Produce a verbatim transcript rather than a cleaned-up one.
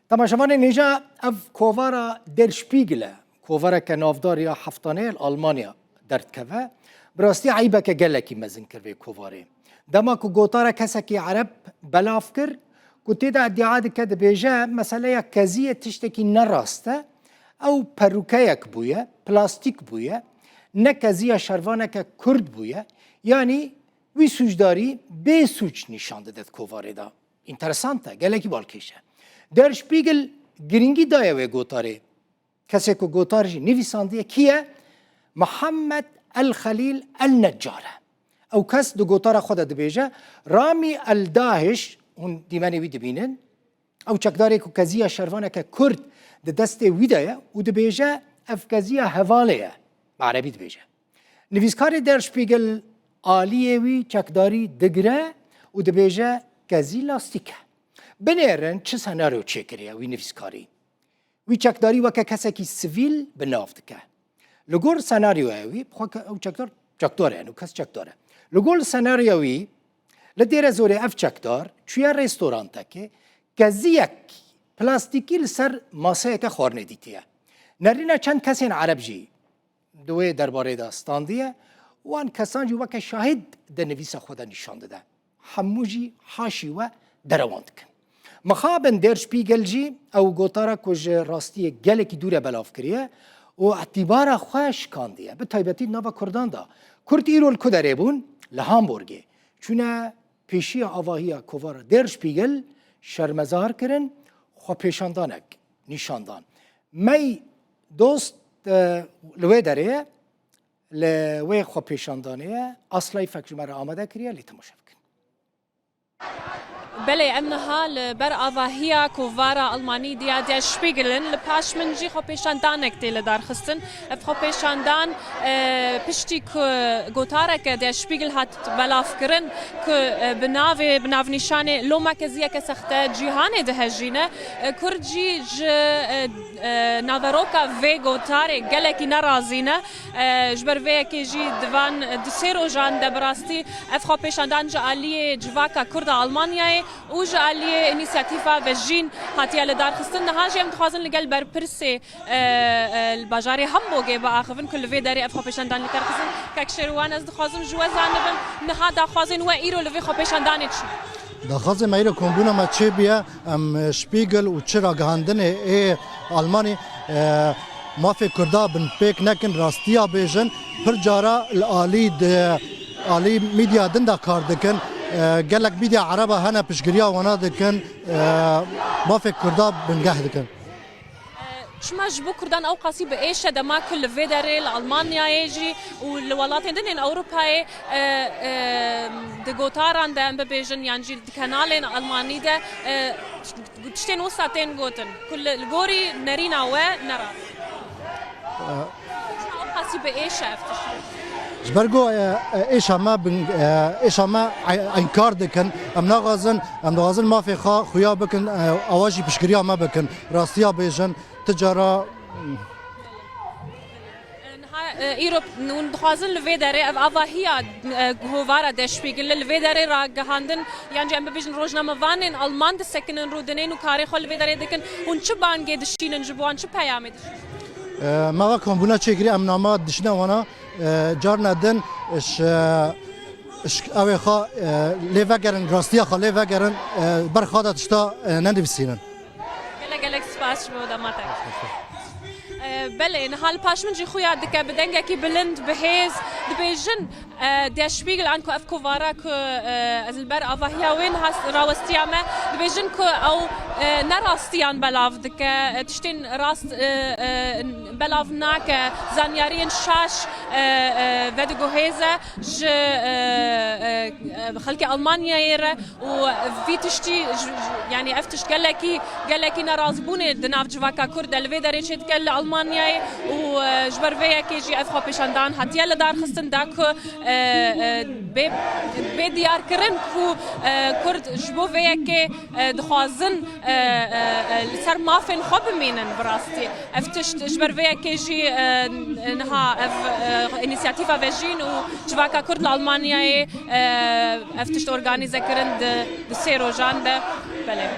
Temaşevanên hêja, ev kovara Der Spiegel e. Kovareke navdar ya heftanê li Almanya derdikeve. Bi rastî eyîbeke gelekî mezin kir vê kovarê. Dema ku gotara kesekî ereb belav kir, ku tê de îdia dike, dibêje, meseleya keziyê tiştekî nerast e. Ew perûkeyek bûye, plastîk bûye, ne keziya şervaneke kurd bûye. Yanî wî sûcdarî bê sûc nîşan dide di kovarê de. Înteresant e, gelekî balkêş e. Der Spiegel girîngî daye wê gotarê. Kesê ku gotar jî nivîsandiye kî ye? Mihemed El Xelîl El Necar e. Ew kes di gotara xwe de dibêje, Ramî El Dahiş, hûn dîmenê wî dibînin, ew çekdarê ku keziya şervaneke kurd di destê wî de ye û dibêje, ev keziya hevalê ye, bi erebî dibêje. Nivîskarê Der Spiegel aliyê wî çekdarî digire û dibêje, kezî lastîk e. Binêrin çi senaryo çêkiriye wî nivîskarî. Wî çekdarî weke kesekî sivîl bi nav dike. Li gor senaryoya wî, bi xwe ke ew çekdar, çekdar e, yanî kes çekdar e. Li gor senaryoya wî, li Dêrezorê ev çekdar çûye restorantekê, keziyek plastîkî li ser maseyeke xwarinê dîtiye. Nerîna çend kesên ereb jî di wê derbarê de standiye, wan kesan jî weke şahid di nivîsa xwe de nîşan dide. Hemû jî haşî we derewan dikin. Mixabin Der Spiegel jî ew gotara ku ji rastiyê gelekî dûr e belav kiriye û îtîbara xwe şikandiye, bi taybetî di nava Kurdan de. Kurd îro li ku derê bûn? Li Hamburgê. Çûne pêşiya avahiya kovara Der Spiegel, şermezar kirin, xwepêşandanek nîşan dan. Mey dost, e, li wê derê ye, li wê xwepêşandanê ye, Aslay Fek ji me re amade kiriye, lê temaşe bikin. Belê, em niha li ber avahiya kovara Almanî diya Der Spiegel in, li paş min jî xwepêşandanek tê lidarxistin. Ev xwepêşandan, e, piştî ku gotareke Der Spiegel hat belavkirin ku, e, bi navê, bi navnîşanê Loma keziyeke sexte cîhanê dihejîne, e, Kurd jî ji, e, e, naveroka vê gotarê gelekî nerazî ne. E, ji ber vê yekê jî di van, e, du sê rojan de bi rastî ev xwepêşandan ji aliyê Civaka Kurd a Almanyayê û ji aliyê Înîsiyatîfa Vejîn hatiye lidarxistin. Niha jî em dixwazin li gel berpirsê, e, e, li bajarê Hamburgê biaxivin ku li vê derê ev xwepêşandan li kar xistin. Kek Şêrwan, ez dixwazim ji we zanibim, niha daxwazên we îro li vê xwepêşandanê çi ne? Daxwazê me îro kombûna me çêbûye, em Spiegel û çi ragihandinê ê Almanî, e, mafê Kurda binpêk nekin, rastiya bêjin, pir cara li alî di, alî medya din de kar dikin, e, gelek medya ereba hene piştgiriya wana dikin, e, mafê Kurda bingeh dikin. Çima ji bo Kurdan ew qasî bi êş e, dema ku li vê derê li Almanyayê jî û li welatên din ên Ewropayê, e, e, di gotaran de em bibêjin yan jî di kenalên Almanî de, e, tiştên wisa tên gotin ku li, li gorî nerîna we nerast? Çima ew qasî bi êş e ev tişt? Ji ber ku, e, e, êşa me bin, e, êşa me ey-, enkar dikin, em naxwazin, em dixwazin mafê xwe xuya bikin, e, ewa jî piştgiriya me bikin. Rastiya bêjin, ti cara. Niha, e, îro hûn dixwazin li vê derê ev avahiya, e, kovara Der Spiegel li vê derê ragihandin, yan jî em bibêjin rojnamevanên Alman disekinin rûdinên û karê xwe li vê derê dikin. Hûn çi bangê dişînin ji bo wan, çi peyamê dişînin? E, me va kombûna çêkirî, em nama dişine wana, e, carna din, e, ji, e, Ew ê xwe, e, lê vegerin, rastiya xwe lê vegerin, e, ber xwe de tişta, e, nenivîsînin. Gelek gelek spas ji bo dema te. E, belê, niha li paş min jî xuya dike bi dengekî bilind, bi hêz, dibêjin, e, Der Spiegel, anku ev kovara ku, e, ez li ber avahiya wê niha rawestiya me, dibêjin ku ew, e, nerastiyan belav dike, e, tiştên rast, e, e, belav nake, zanyariyên şaş, e, e, vediguhêze. Ji, e, e, e, xelkê Almanyayê re û vî tiştî, ji, ji, yanî ev tişt gelekî, gelekî nerazîbûnê di nav civaka Kurd de li vê derê çêdike li Almanyayê û, e, ji ber vê yekê jî ev xwepêşandan hatiye lidarxistin da ku, e, e, bê, bê diyarkirin ku, e, Kurd ji bo vê yekê, e, dixwazin, e, e, e, li ser mafên xwe bimînin bi rastî. Ev tişt ji ber vê yekê jî, e, niha ev, e, Înîsiyatîfa Vejîn û Civaka Kurd li Almanyayê, e, ev tişt organîze kirin di, di sê rojan de. Belê.